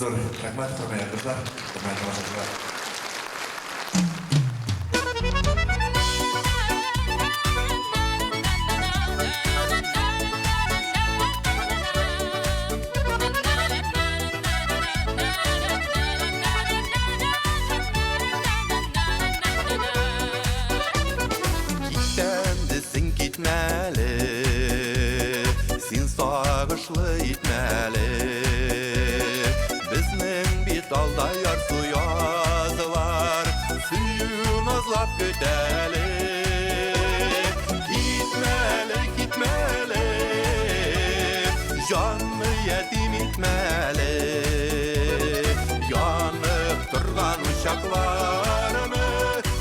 Зур рәхмәт, хөрмәтле дуслар, хөрмәтле тамашачылар. Китәмдесең китмәле, син сагышлы итмәле. Безнең бит алда ярсу язлар, сөю назлап көтәле. Китмәле, китмәле, җанны ятим итмәле. Янып торган учакларны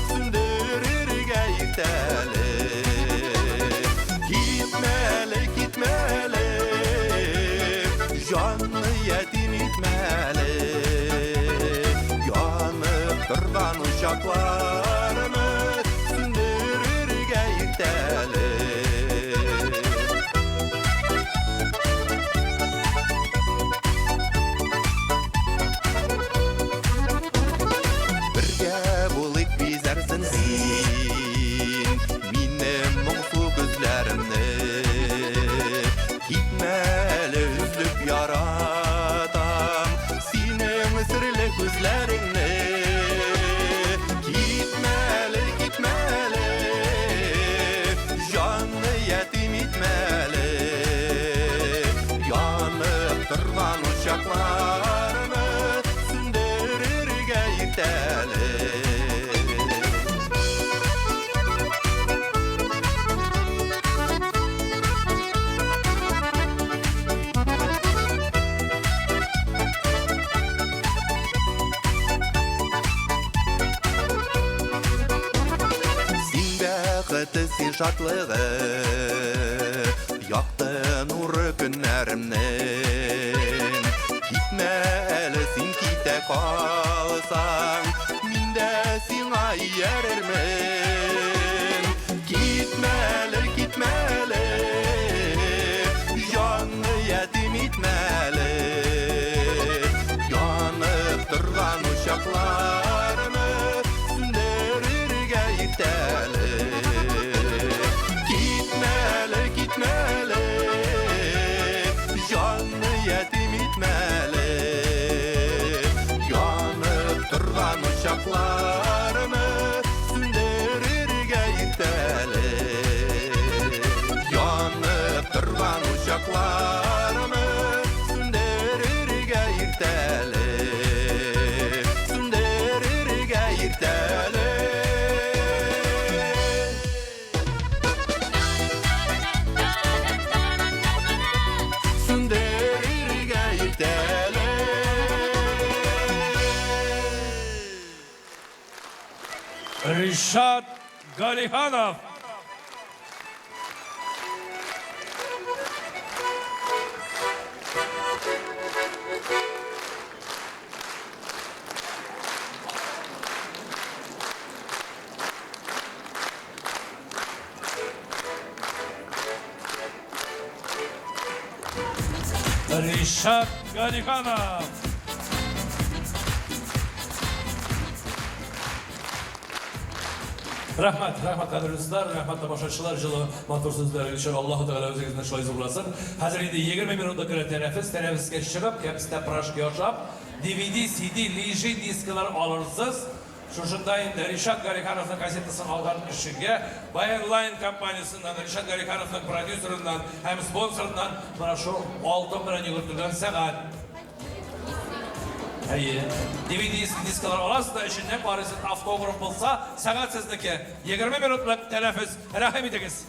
сүндерергә иртәле. Китмәле, китмәле, җанны ятим итмәле. Янып торган учакларны сүндерергә иртәле. Бергә булыйк, бизәрсең син минем моңсу күзләремне. Китмәле, өзлеп яратам синең серле күзләреңне. Китмәле, китмәле, җанны ятим итмәле. Янып торган учакларны сүндерергә иртәле. Син бәхете, син шатлыгы, якты нуры көннәремнең. Китмә әле, син китә калсаң, мин дә сиңа иярермен. Китмә әле, китмә әле, җанны ятим итмә әле. Янып торган учакларны сүндерергә иртәле. Китмә әле, китмә әле, җанны ятим итмә әле. Янып торган учакларны сүндерергә иртәле. Янып торган учакларны сүндерергә иртәле. Сүндерергә иртәле. Сүндерергә иртәле. Ришат Галиханов. Ришат Галиханов. Рәхмәт, рәхмәт, кадерле дуслар, рәхмәт, тамашачылар, җылы матур сүзләрегез өчен Аллаһу Тәгалә үзегезне шулай зурласын. Хәзер инде 20 минутлык кенә тәнәфес, тәнәфескә чыгып, кәбестә пирожки ашап, DVD, CD, лижи, дискалар алырсыз. Шушында инде Ришат Галихановның кассетасын алган кешегә Баян Лайн компаниясеннән, Ришат Галихановның продюсерыннан һәм спонсорыннан менә шул алтын белән йөгертелгән сәгать. Әйе. DVD дискалар аласыз да, эченнән карыйсыз, автограф булса, сәгать сезнеке. 20 минутлык тәнәфес. Рәхим итегез.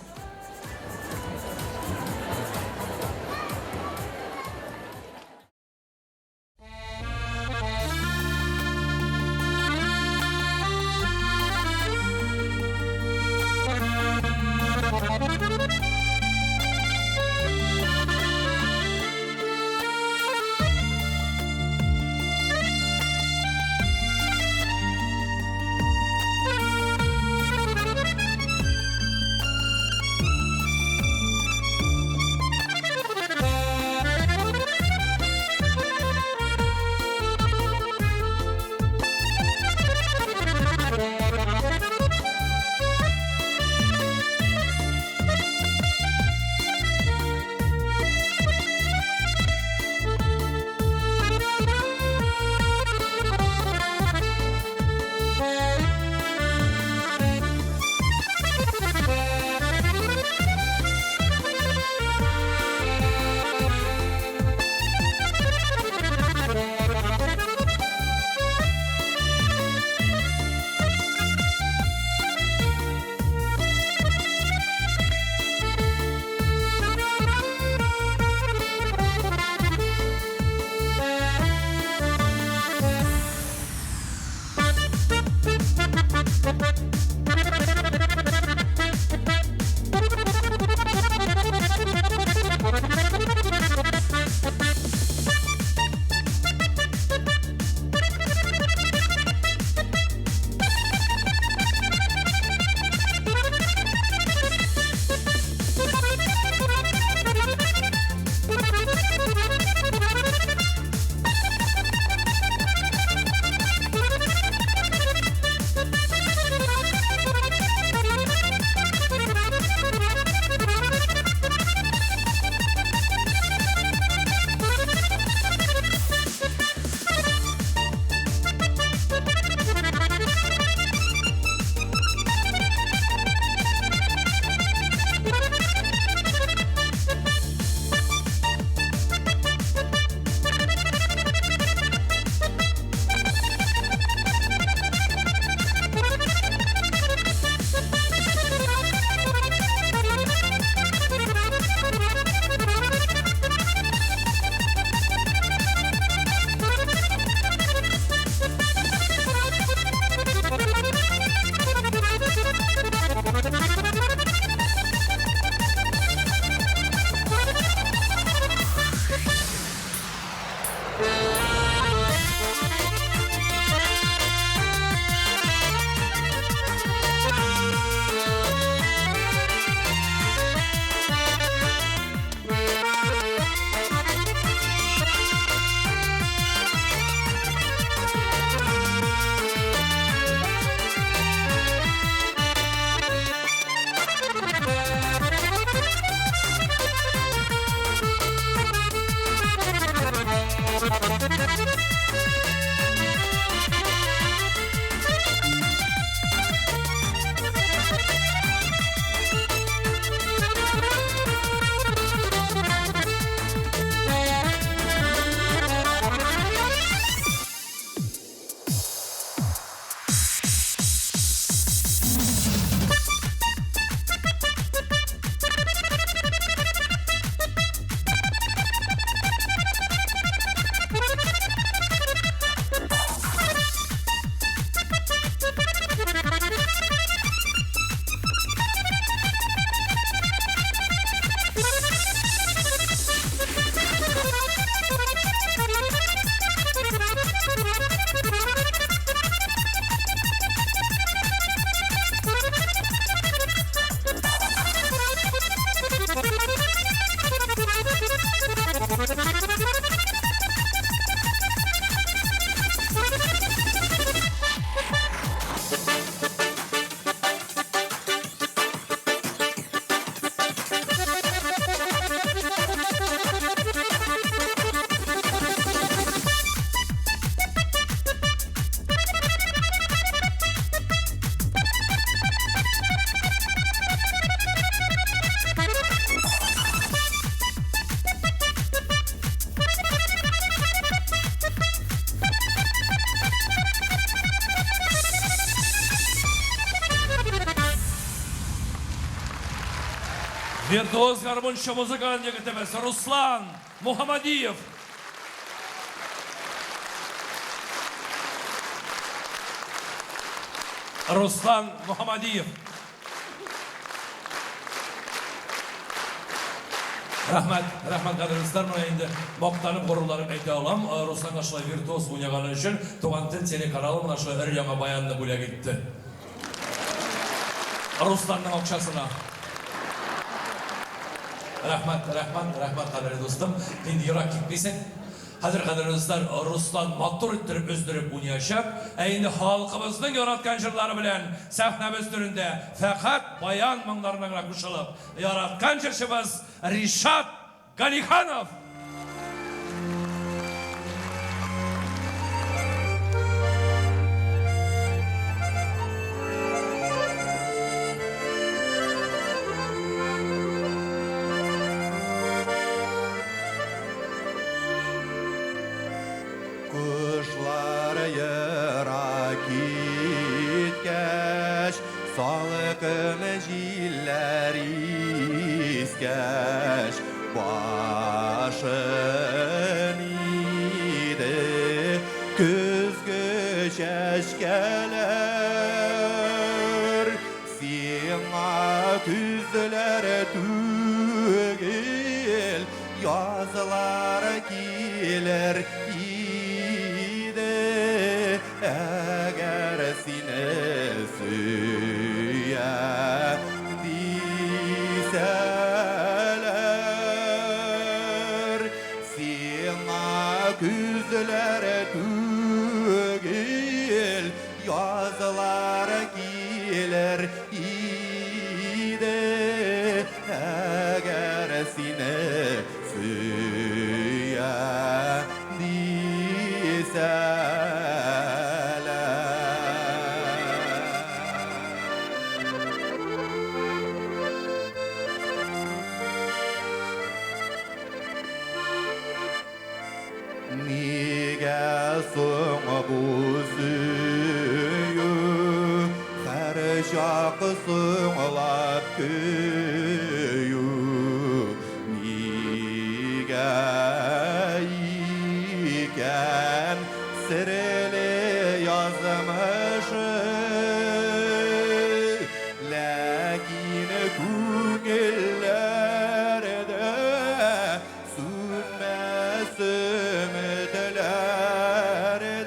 Виртуоз гармунчы музыкант егетебеҙ Руслан Мухаммадиев. Руслан Мухаммадиев. Рәхмәт, рәхмәт, ҡәҙерле дуҫтар, бына инде маҡтанып, ғорурланып әйтә алам, Русланға шулай виртуоз уйнағаны өсөн Туған тел телеканалы бына шулай өр яңы баянны бүләк итте. Русландың аҡсаһына. Рәхмәт, рәхмәт, рәхмәт, ҡәҙерле дуҫтым. Инде йыраҡ китмәйһең. Хәҙер, ҡәҙерле дуҫтар, Руслан матур иттереп өҙҙөрөп уйнаясаҡ. Ә инде халҡыбыҙҙың яратҡан йырҙары менән сәхнәбеҙ түрендә фәҡәт баян моңдарына ғына ҡушылып, яратҡан йырсыбыҙ Ришат Галиханов. Ҡоштар йыраҡ киткәс, салҡын елдәр иҫкәс, башын эйҙе көҙгө сәскәләр. Һиңә көҙләр түгел, яҙлар килер ине, әгәр һине һөйә тиһәләр. Һиңә көҙләр түгел, яҙлар килер ине, әгәр һине һөйә тиһәләр. Нигә һуң был һөйөү, һәр саҡ һуңлап көйөү? Нигә икән серле яҙмышы? Ләкин күңелләрҙә сүнмәҫ өмөттәр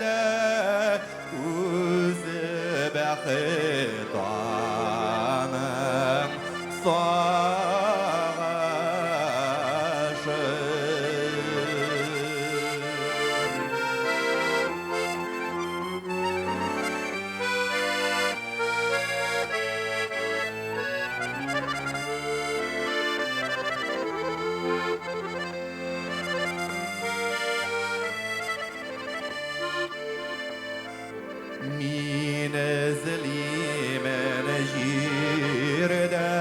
ҙә үҙе бәхет уның сағышы. Мин эҙләймен ерҙә,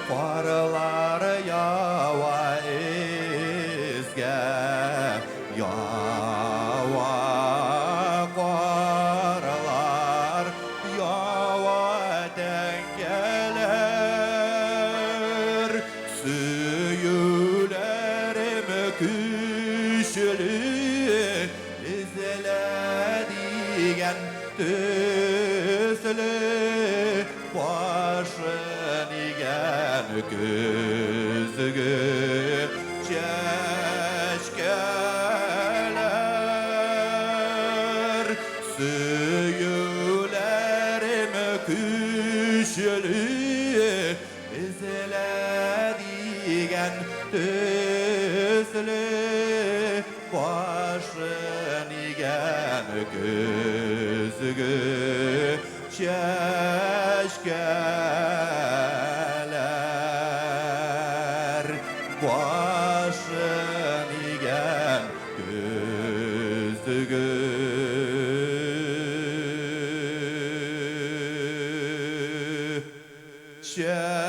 ҡарлар яуа эҙгә, яуа ҡарлар, яуа тәңкәләр. Һөйөүҙәрем көслө, эҙлә тигән төҫлө, башын эйгән көҙгө сәскәләр. Һөйөүҙәрем көслө, эҙлә тигән төҫлө, башын эйгән көҙгө сәскәләр. Башын эйгән көҙгө сәскәләр.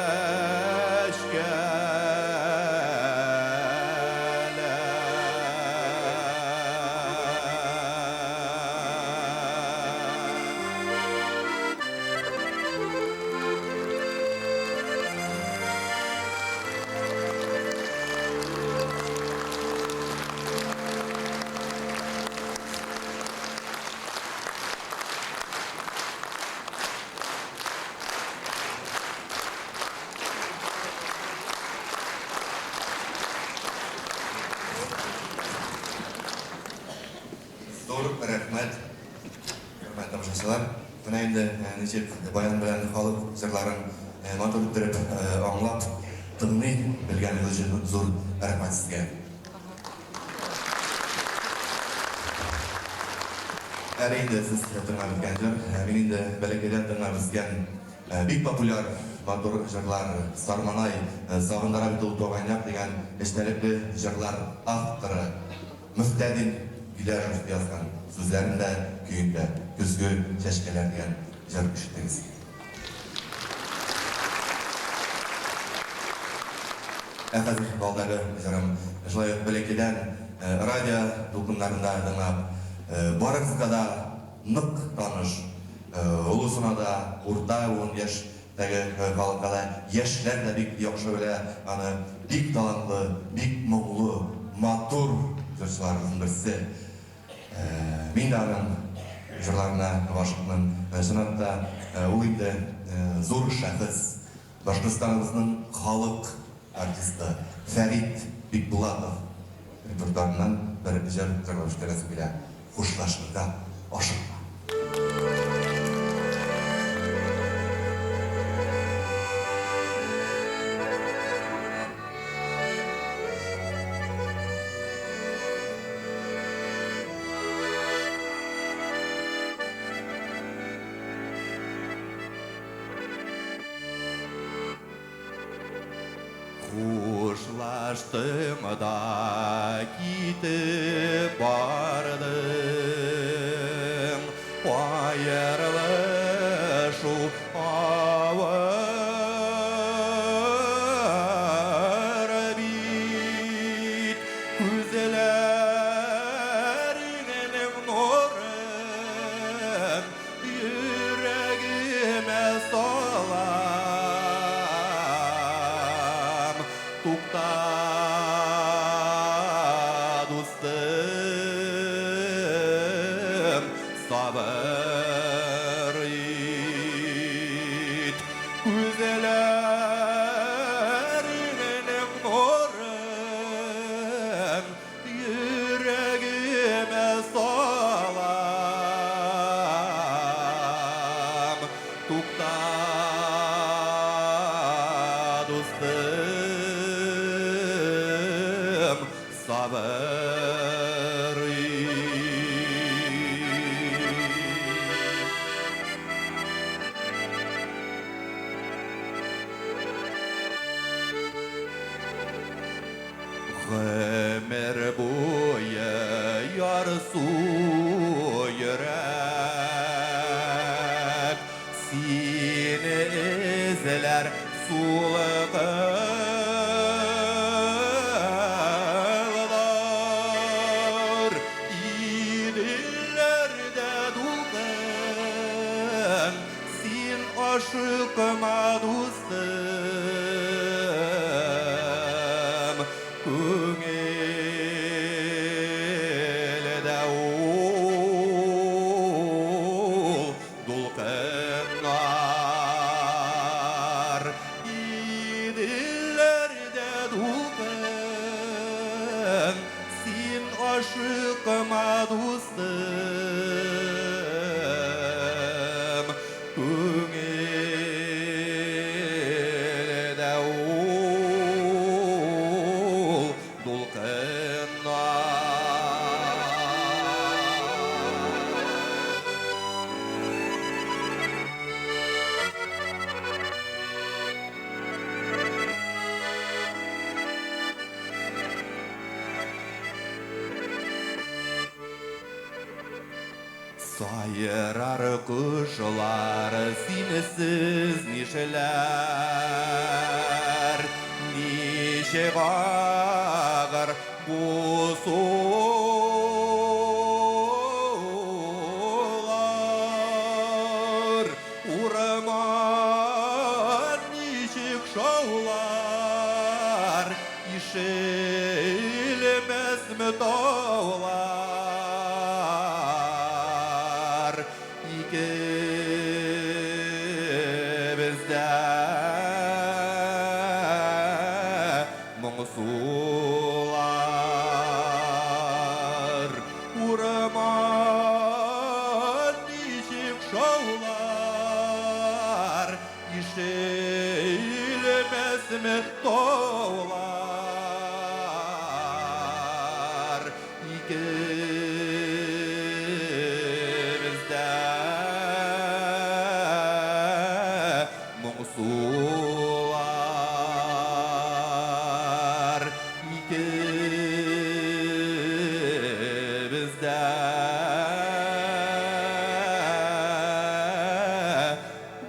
Хөрмәтле тамашачылар, менә инде ничек баян белән халык җырларын матур иттереп аңлап, тыңлый белгәнегез өчен зур рәхмәт сезгә. Әле инде сез тыңлап беткән җыр, мин инде бәләкәйдән тыңлап үскән бик популяр матур җырлар Сарманай, Сагындыра бит ул туган як дигән эчтәлекле җырлар авторы Мөфтәдин Гиләжев язган сүзләрен дә, көен дә Көзге чәчкәләр дигән җыр ишеттегез. Ә хәзер алдагы җырым шулай ук бәләкәйдән радио дулкыннарында тыңлап, барыгызга да нык таныш, олысына да, урта буын яшьтәге халыкка да, яшьләр дә бик яхшы белә аны, бик талантлы, бик моңлы, матур җырчыларыбызның берсе. Мин дә аның җырларына гашыйкмын. Чынлап та, ул инде зур шәхес, Башкортстаныбызның халык артисты Фәрит Бикбулатов репертуарыннан бер җыр җырлап җибәрәсем килә. Хушлашырга ашыкма. Хушлаштың да китеп бардың, Аерылышу авыр бит. Күзләреңнең нурын йөрәгемә салам. Тукта, дустым, сабыр ит. Күзләреңнең нурын йөрәгемә салам. Тукта, дустым, сабыр ит. Гомер буе ярсу йөрәк сине эзләр сулыклар. Иделләрдә дулкын, син ашыкма, дустым. Күңелдә ул дулкыннар. Иделләрдә дулкын, син ашыкма, дустым. Күңелдә ул дулкыннар. Сайрар кошлар синсез нишләр, Ничек агар бу сулар, Урман ничек шаулар, Ишелмәсме таулар? Икебез дә моңсулар. Урман ничек Шаулар, ишелмәсме таулар? Икебез дә моңсулар, икебез дә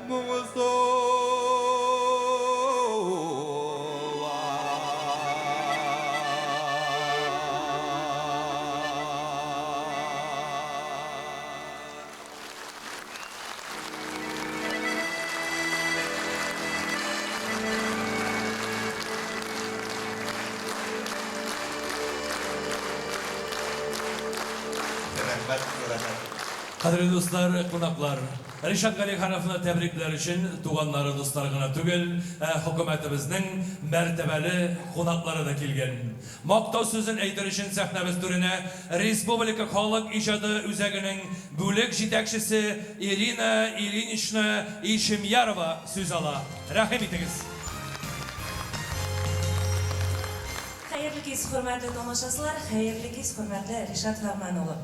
моңсулар. Рәхмәт, рәхмәт. Кадерле дуслар, кунаклар, Ришат Галихановны тәбрикләр өчен туганнары, дуслары гына түгел, ә хөкүмәтебезнең мәртәбәле кунаклары да килгән. Мактау сүзен әйтер өчен сәхнәбез түренә Республика халык иҗаты үзәгенең бүлек җитәкчесе Ирина Ильинична Ишемьярова сүз ала. Рәхим итегез. Хәерле кис, хөрмәтле тамашачылар, хәерле кис, хөрмәтле Ришат Фәгъмән улы.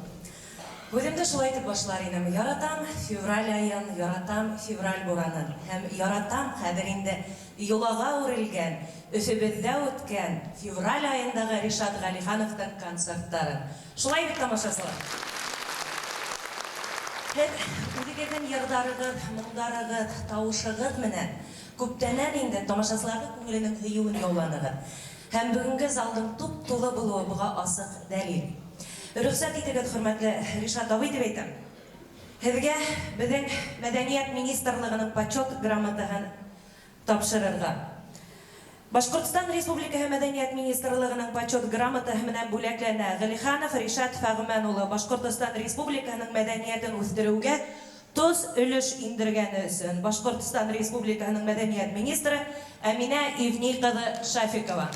Һүҙемде шулай итеп башлар инем. Яратам февраль айын, яратам февраль буранын. Һәм яратам хәҙер инде йолаға үрелгән, Өфөбөҙҙә үткән февраль айындағы Ришат Ғәлихановтың концерттарын. Шулай бит, тамашасылар? Һеҙ үҙегеҙҙең йырҙарығыҙ, моңдарығыҙ, тауышығыҙ менән күптәнән инде тамашасыларҙың күңеленең һөйөүен яуланығыҙ. Һәм бөгөнгө залдың туп-тулы булыуы быға асыҡ дәлил. Рөхсәт итегеҙ, хөрмәтле Ришат абый, тип әйтәм. Һеҙгә беҙҙең Мәҙәниәт министрлығының почет грамотаһын тапшырырға. Башҡортостан Республикаһы Мәҙәниәт министрлығының почет грамотаһы менән бүләкләнә Ғәлиханов Ришат Фәғмән улы Башҡортостан Республикаһының мәҙәниәтен үҫтереүгә тоҙ өлөш индергәне өсөн. Башҡортостан Республикаһының мәҙәниәт министры Әминә Ивни ҡыҙы Шафикова.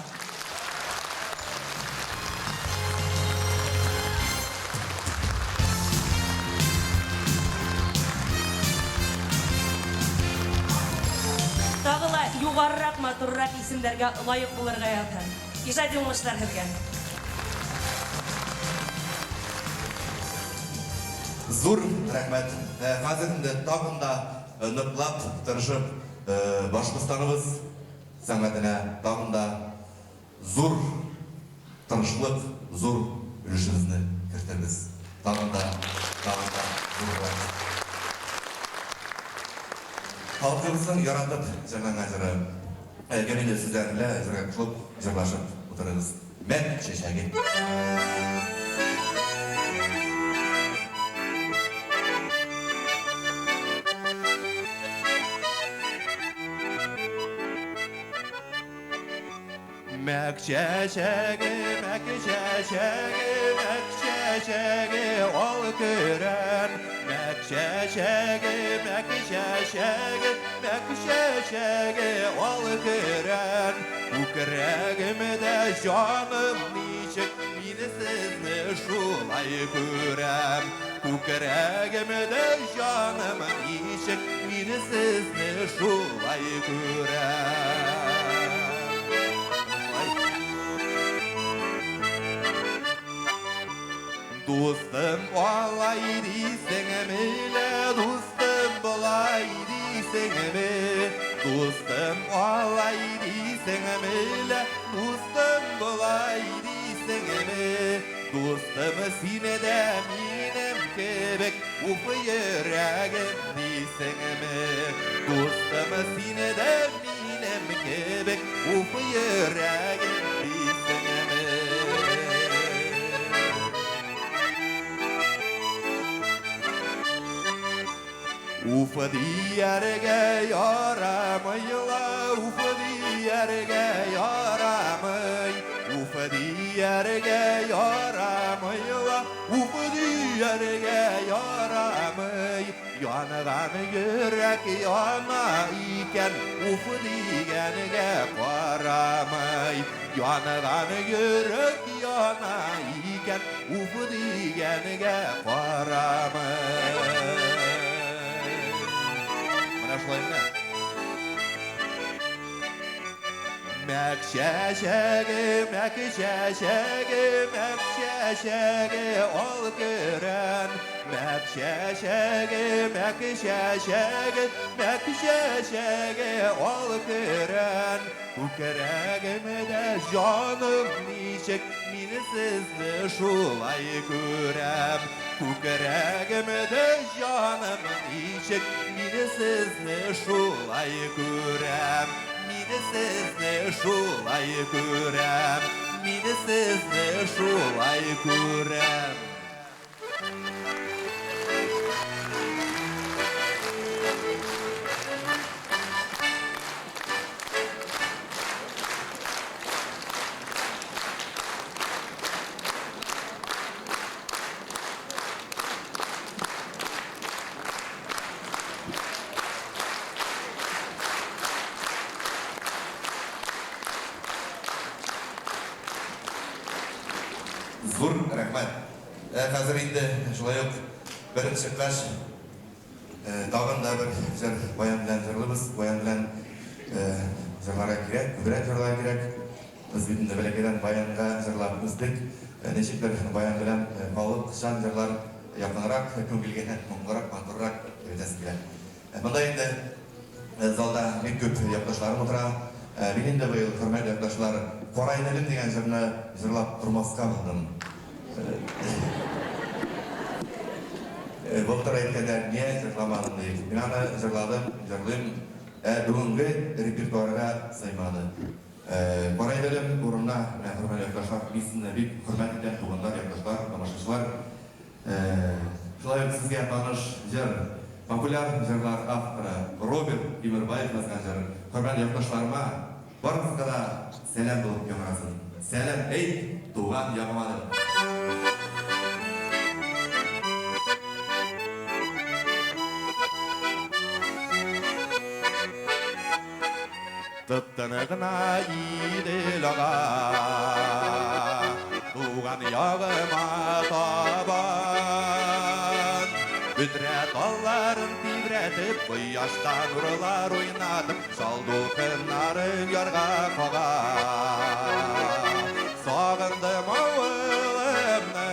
Тағы ла юғарыраҡ, матурыраҡ исемдәргә лайыҡ булырға яҙһын. Ижади уңыштар һеҙгә. Зур рәхмәт. Хәҙер инде тағын да ныҡлап, тырышып, Башҡортостаныбыҙ сәнғәтенә тағын да зур тырышлыҡ, зур өлөшөбөҙҙө кертербеҙ. Тағын да, тағын да зур рәхмәт. Халҡыбыҙҙың яратып йырлаған йыры. Әгәр инде сүҙҙәрен белә, йырға ҡушылып, йырлашып ултырығыҙ. Мәк чәчәге. Мәк чәчәге, мәк чәчәге, мәк чәчәге, ал көрән. Мәк чәчәге, мәк чәчәге, мәк чәчәге, ал көрән. Күкрәгемдә җаным ничек, мин сезне шулай күрәм. Күкрәгемдә җаным ничек, мин сезне шулай күрәм. Дустым алай дисең мейле, дустым болай дисең ме? Дустым алай дисең мейле, дустым болай дисең ме? Дустым сине дә минем кебек уф йөрәгем дисең ме? Дустым сине дә минем кебек уф йөрәгем дисең ме? Уф дияргә ярамый ла, уф дияргә ярамый. Уф дияргә ярамый ла, уф дияргә ярамый. Янган йөрәк яна икән, уф дигәнгә карамый. Янган йөрәк яна икән, уф дигәнгә карамый. шулай менә. Мәк чәчәге, мәк чәчәге, мәк чәчәге, ал көрән. Мәк чәчәге, мәк чәчәге, мәк чәчәге, ал көрән. Күкрәгемдә җаным ничек, мин сезне шулай күрәм. Күкрәгемдә җаным ничек, мин сезне шулай күрәм. Мин сезне шулай күрәм. Мин сезне шулай күрәм. Зур рәхмәт. Хәзер инде шулай ук бер чыккач, тагын да бер җыр баян белән җырлыйбыз. Баян белән җырларга кирәк, күбрәк җырларга кирәк. Без бит инде бәләкәйдән баянга җырлап үстек. Ничектер баян белән халыкчан җырлар якынрак, күңелгә моңлырак, матуррак дип әйтәсем килә. Монда инде залда бик күп якташларым утыра. Мин инде быел, хөрмәтле якташлар, Кара Иделем дигән җырны җырлап тормаска булдым. Былтыр әйткәннәр, ниә җырламадың дип. Мин аны җырладым, җырлыйм. Ә бүгенге репертуарга сыймады. Кара Иделем урынына, менә, хөрмәтле якташлар, мин сезне бик хөрмәт итәм, туганнар, якташлар, тамашачылар. Шулай ук сезгә таныш җыр, популяр җырлар авторы Роберт Тимербаев язган җыр. Хөрмәтле якташларыма, барыгызга да сәлам булып яңгырасын. Сәлам әйт, туган ягыма дип. Тып-тын гына Идел ага, туган ягыма табан. Бөдрә талларын тибрәтеп, кояшта нурлар уйнатып, чал дулкыннарын ярга кага. Сагындым авылымны,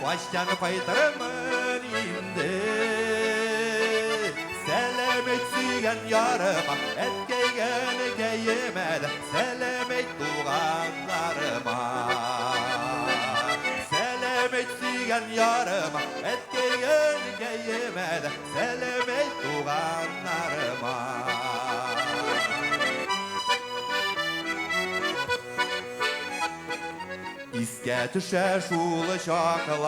кайчан кайтырмын инде? Сәлам әйт сөйгән ярыма, әткәйгә, әнкәемә дә, сәлам әйт туганнарыма. Сәлам әйт сөйгән ярыма, әткәйгә, әнкәемә дә, сәлам әйт туганнарыма. Искә төшә шул чаклар,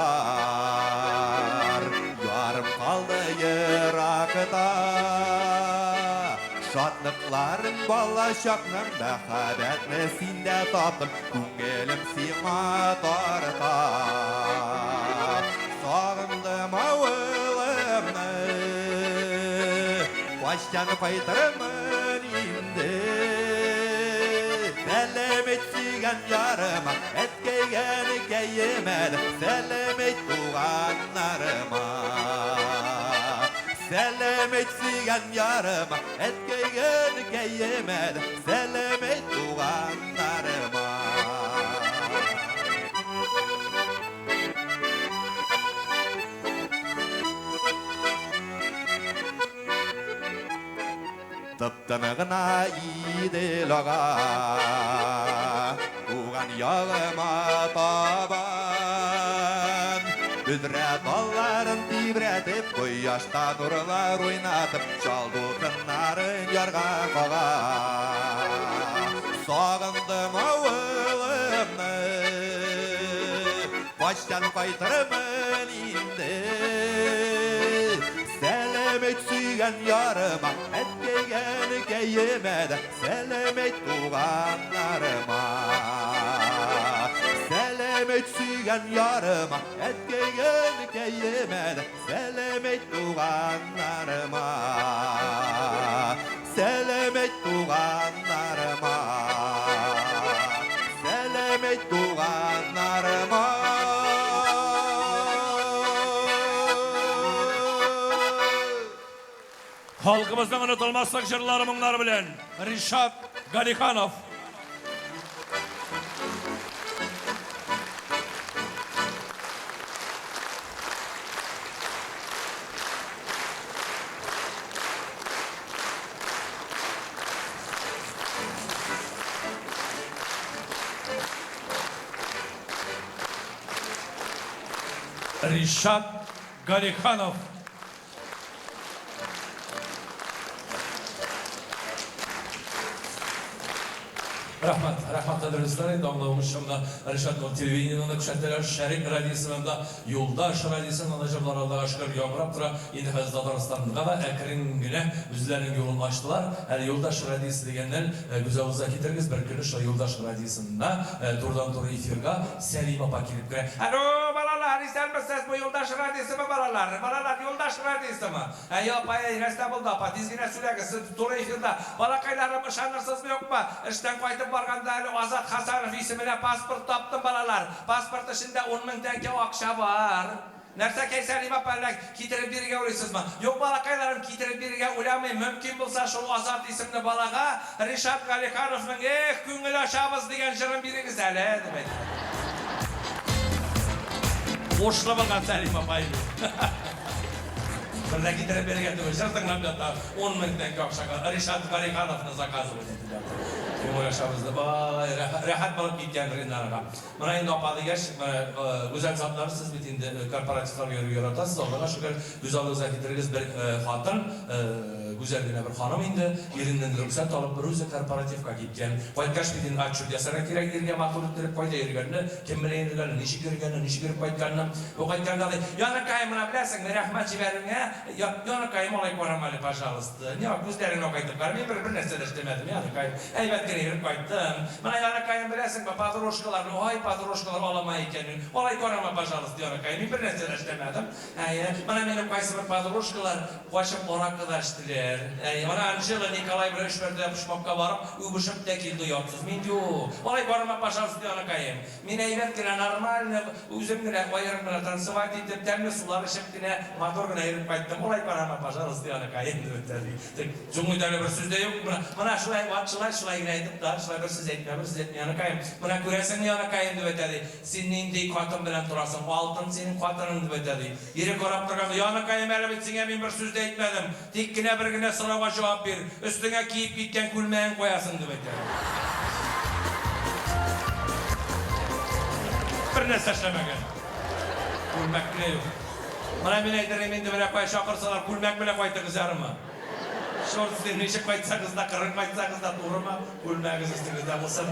ярым калды еракта. Шатлыкларым бала чакның, мәхәббәтне синдә таптым, күңелем сиңа тарта. Сагындым авылымны, кайчан кайтырмын инде? Сәлам әйт сөйгән ярыма, әткәйгә, әнкәемә дә, сәлам әйт туганнарыма. Сәлам әйт сөйгән ярыма, әткәйгә, әнкәемә дә, сәлам әйт туганнарыма. Тып-тын гына Идел ага, туган ягыма табан. Бөдрә талларын тибрәтеп, кояшта нурлар уйнатып, чал дулкыннарын ярга кага. Сагындым авылымны, кайчан кайтырмын инде? Сәлам әйт сөйгән ярыма, әткәйгә, әнкәемә дә, сәлам әйт туганнарыма. Сәлам әйт сөйгән ярыма, әткәйгә, әнкәемә дә, сәлам әйт туганнарыма. Сәлам әйт туганнарыма. Сәлам әйт туганнарыма. Халкыбызның онытылмаслык җырлары моңнары белән Ришат Галиханов. Ришат Галиханов. Рәхмәт, рәхмәт, кадерле дуслар, инде аңлавыгызча, менә Ришат ул телевидениедән дә күрсәтәләр, Шәрык радиосыннан да, Юлдаш радиосыннан да җырлар Аллага шөкер яңгырап тора. Инде хәзер Татарстанга да әкрен генә үзләренең юлын ачтылар. Әле Юлдаш радиосы дигәннән, күз алдыгызга китерегез, бер көнне шулай Юлдаш радиосына турыдан-туры эфирга Сәлимә апа килеп керә. Алло, балалар, исәнмесез, бу Юлдаш радиосымы, балалар? Балалар, Юлдаш радиосымы? Әйе, апа, әй, нәрсә булды, апа, тиз генә сөйләгез, сез туры эфирда. Балакайларым, ышанырсызмы, юкмы, эштән кайтып барганда әле Азат Хәсәнов исеменә паспорт таптым, балалар. Паспорт эчендә ун мең тәңкә акча бар. Нәрсәкәй, Сәлимә апа, әллә китереп бирергә уйлыйсызмы? Юк, балакайларым, китереп бирергә уйламыйм. Мөмкин булса, шул Азат исемле балага Ришат Галихановның Эх, күңел ачабыз дигән җырын бирегез әле, дип әйтте. Ушлы булган Сәлимә апа инде. Бер дә китереп бирергә түгел, җыр тыңлап ята, ун мең тәңкә акчага Ришат Галихановны заказывать итеп ята. Күңел ачабыз дип, ай, рәхәт булып киткән Ринарга. Менә инде апа дигәч, менә гүзәл затлар, сез бит инде корпоративларга йөрергә яратасыз, Аллага шөкер, күз алдыгызга китерегез, бер хатын, гүзәл генә бер ханым инде, иреннән рөхсәт алып, берүзе корпоративка киткән. Кайткач бит инде отчет ясарга кирәк иргә, матур иттереп, кайда йөргәнне, кем белән йөргәнне, ничек йөргәнне, ничек йөреп кайтканны. Бу кайтканда ди, Яныкаем, менә беләсеңме, рәхмәт җибәрүеңә, яныкаем, алай карама әле, пожалуйста. Миңа күзләреңне акайтып кара, мин бер бернәрсә дә эшләмәдем, яныкаем. Әйбәт кенә йөреп кайттым. Менә, яныкаем, беләсеңме, подружкаларны, ай, подружкалар алама икән мин. Алай карама, пожалуйста, яныкаем, мин бернәрсә дә эшләмәдем. Әйе, менә минем кайсыбер подружкалар качып аракы да эчтеләр. Әйе, менә Анжела Николай белән өч мәртәбә почмакка барып, үбешеп тә килде оятсыз. Мин юк. Алай карама, пожалуйста, яныкаем. Мин әйбәт кенә, нормально, үзем генә, аерым гына танцевать итеп, тәмле сулар эчеп кенә, матур гына йөреп кайттым. Алай карама, пожалуйста, яныкаем, дип әйтә ди. Тик соң бит әле бер сүз дә юк. Менә, менә шулай, ват шулай, шулай генә әйтеп тә, шулай бер сүз әйтмә, бер сүз әйтмә, яныкаем. Менә күрәсеңме, яныкаем, дип әйтә ди, син нинди хатын белән торасың, алтын синең хатының, дип әйтә ди. Ире карап торганда, яныкаем, әле бит сиңа мин бер сүз дә әйтмәдем. Тик кенә бер генә сорауга җавап бир, өстеңә киеп киткән күлмәгең кая соң, дип әйтә. Бер нәрсә эшләмәгән. Күлмәк кенә юк. Менә мин әйтер идем инде, менә кая чакырсалар, күлмәк белән кайтыгыз ярымы. Чорт с ним, ничек кайтсагыз да, кырын кайтсагыз да, турымы, күлмәгегез өстегездә булсын.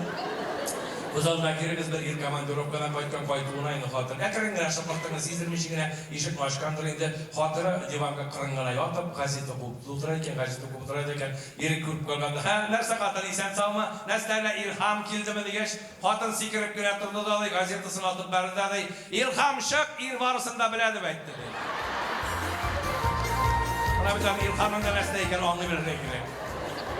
Күз алдына кирегез, бер ир командировкадан кайткан, кайтуына инде хатын әкрен генә, шыпырт кына, сиздермичә генә ишекне ачкандыр инде. Хатыны диванга кырын гына ятып, газета укып утыра икән, газета укып утыра икән. Ире күреп калган да, Һә, нәрсә, хатын, исән-саумы? Нәрсә, әллә илһам килдеме? дигәч, хатын сикереп кенә торды да, ди, газетасын атып бәрде дә, ди, Илһам, чык, ир барысын да белә, дип әйтте, ди. Менә бит аның илһамның да нәрсә икәнен аңлый белергә кирәк.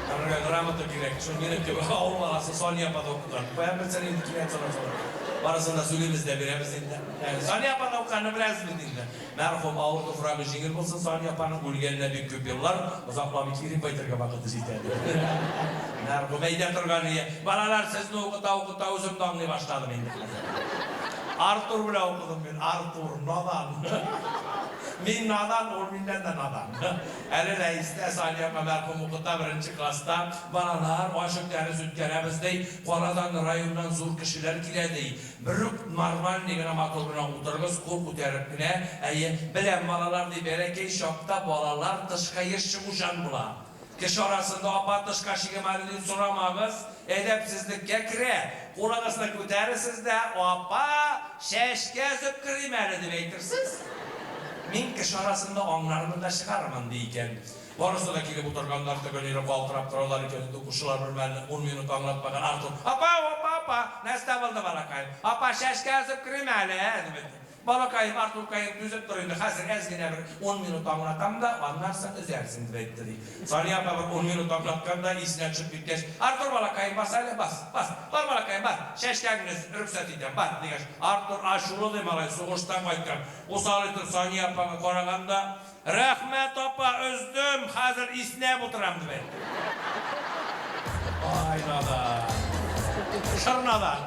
Аңарга грамота кирәк. Шул минем кебек авыл баласы Сания апа да укыган. Каян белсен инде кинәт сорасалар. Барысын да сөйлибез дә бирәбез инде. Сания апа да укыганны беләсез бит инде. Мәрхүм, авыр туфрагы җиңел булсын Сания апаның, үлгәненә бик күп еллар, озакламый кире кайтырга вакыты җитә, ди. Мәрхүм, әйтә торган ие, Балалар, сезне укыта-укыта үзем дә аңлый башладым инде хәзер. Артур белән укыдым мин, Артур, надан. Мин надан, ул миннән дә надан. Әле дә истә, Сания апа мәрхүм укыта беренче класста, балалар, ачык дәрес үткәрәбез, ди, каладан, районнан зур кешеләр килә, ди. Берүк нормальный гына матур гына утырыгыз, кул күтәреп кенә, әйе, беләм, балалар, ди, бәләкәй чакта балалар тышка еш чыгучан була. Кеше арасында апа тышка чыгым әле дип сорамагыз, әдәпсезлеккә керә. Кулыгызны күтәрерсез дә, апа, чәчкә өзеп керим әле, дип әйтерсез. Мин кеше арасында аңлармын да чыгармын, ди икән. Барысы да килеп утырганнар, тегеләре калтырап торалар икән инде, укучылар бер мәлне ун минут аңлатмаган Артур, Апа, апа, апа, нәрсә булды, балакаем? Апа, чәчкә өзеп керим әле, дип әйтте. Балакаем, Артуркаем, түзеп тор инде, хәзер әз генә бер ун минут аңлатам да, аннан соң өзәрсең, дип әйтте, ди. Сания апа бер ун минут аңлаткан да, исенә төшеп киткәч, Артур, балакаем, бас әле, бас, бас, бар, балакаем, бар, чәчкәңне өз, рөхсәт итәм, бар, дигәч, Артур ачулы, ди, малай, сугыштан кайткан, усал итеп Сания апага караган да, Рәхмәт, апа, өздем, хәзер. Хәзер иснәп утырам, дип әйтте. Ай, надан. Шыр надан.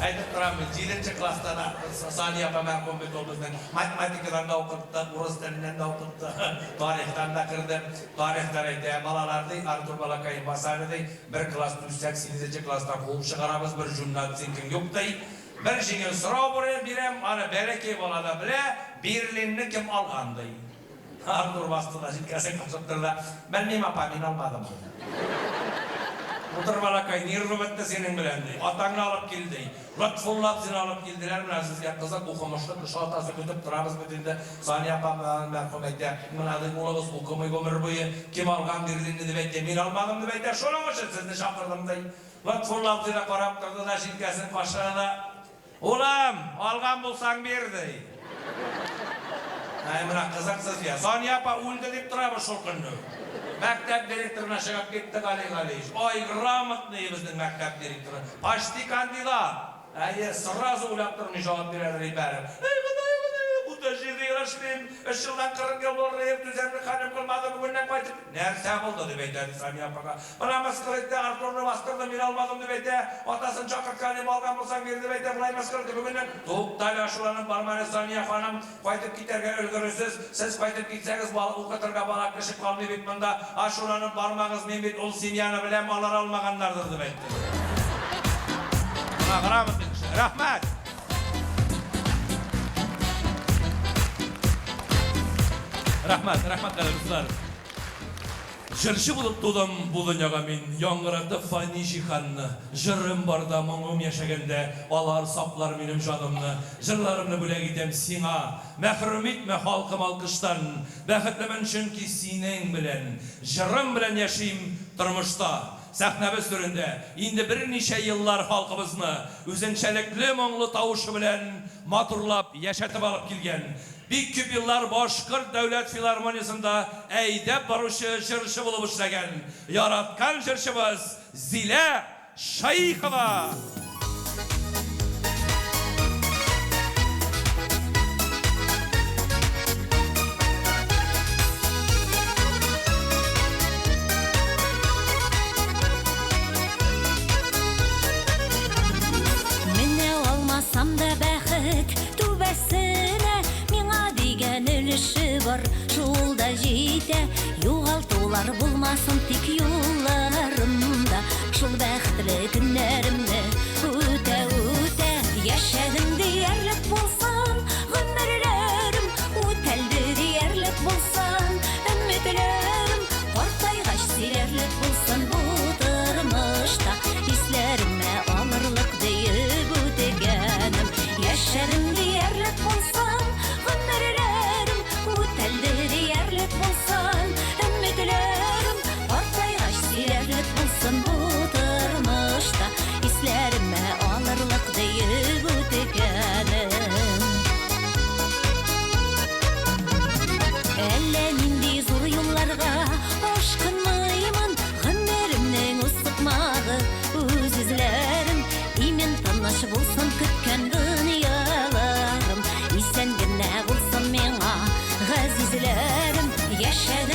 Әйтеп торам мин, җиденче класста да Сания апа мәрхүм бит ул безнең математикадан да укытты, урыс теленнән дә укытты, тарихтан да керде. Тарихтан әйтә, балалар, ди, Артур балакаем баса әле, ди, бер класс түзсәк, сигезенче класста куып чыгарабыз, бер җүнле оценкаң юк, ди. Бер җиңел сорау бирәм, аны бәләкәй бала да белә, Берлинны кем алган, ди. Артур басты да, җилкәсен кашып торды. Белмим, апа, мин алмадым, ди. Утыр, балакай, нервы бетте синең белән, ди. Атаңны алып кил, ди. Лотфулла абзыйны алып килделәр, менә сезгә кызык, укымышлы кеше атасы көтеп торабыз бит инде. Сания апа мәрхүм әйтә, менә, ди, улыгыз укымый гомер буе, кем алган Берлинны дип әйтә, мин алмадым дип әйтә, шуның өчен сезне чакырдым, ди. Лотфулла абзый да карап торды да, җилкәсен кашыды да, Улым, алган булсаң бир, ди. Әй, менә кызык сезгә. Сания апа үлде дип торабыз шул көнне. Мәктәп директорына чыгып китте Гали Галиевич. Ай, грамотный безнең мәктәп директоры. Почти кандидат. Әйе, сразу уйлап тормый җавап бирәдер бәреп. Эй, Ходай, Ходай, 37 ел эшлим. Өч елдан 40 ел булыр, түзәрлек хәлем калмады, бүгеннән кайтып. Нәрсә булды, дип әйтә Сания апага. Менә мыскыл итте, Артурны бастырды, мин алмадым, дип әйтә. Атасын чакырткан идем, алган булсаң бир, дип әйтә. Болай мыскыл итте, бүгеннән. Туктале, ачуланып барма әле, Сания ханым. Кайтып китәргә өлгерерсез. Сез кайтып китсәгез, бала укытырга бала кеше калмый бит монда. Ачуланып бармагыз, мин бит ул семьяны беләм, алар алмаганнардыр, дип әйтте. Менә грамотный кеше. Рәхмәт. Рәхмәт, рәхмәт, кадерле дуслар. Җырчы булып тудым бу дөньяга мин, Яңгыратып фани җиһанны. Җырым барда, моңым яшәгәндә, Алар саклар минем җанымны. Җырларымны бүләк итәм сиңа, Мәхрүм итмә, халкым, алкыштан. Бәхетлемен, чөнки синең белән. Җырым белән яшим тормышта. Сәхнәбез түрендә инде берничә еллар халкыбызны үзенчәлекле моңлы тавышы белән матурлап, яшәтеп алып килгән, бик күп еллар Башкорт дәүләт филармониясендә әйдәп баручы җырчы булып эшләгән яраткан җырчыбыз Зилә Шәехова! Менә алмасам да бәхет түбәсенә, миңа дигән өлеше бар, шул да җитә. Югалтулар булмасын тик юлларымда, шул бәхетле көннәремне үтә-үтә. Яшәдем диярлек булсын гомерләрем, үтәлде диярлек булсын өметләрем, картайгач сөйләрлек булсын бу тормышта, исләремә алырлык диеп үткәнем. Яшәдем диярлек булсын гомерләрем, үтәлде диярлек булсын өметләрем, картайгач сөйләрлек булсын бу тормышта, исләремә алырлык диеп үткәнем. Әллә нинди зур юлларга ашкынмыймын, гомеремнең үз сукмагы, үз эзләрем. Имин тыныч булсын көткән дөньяларым, исән генә булсын миңа газизләрем. Яшәдем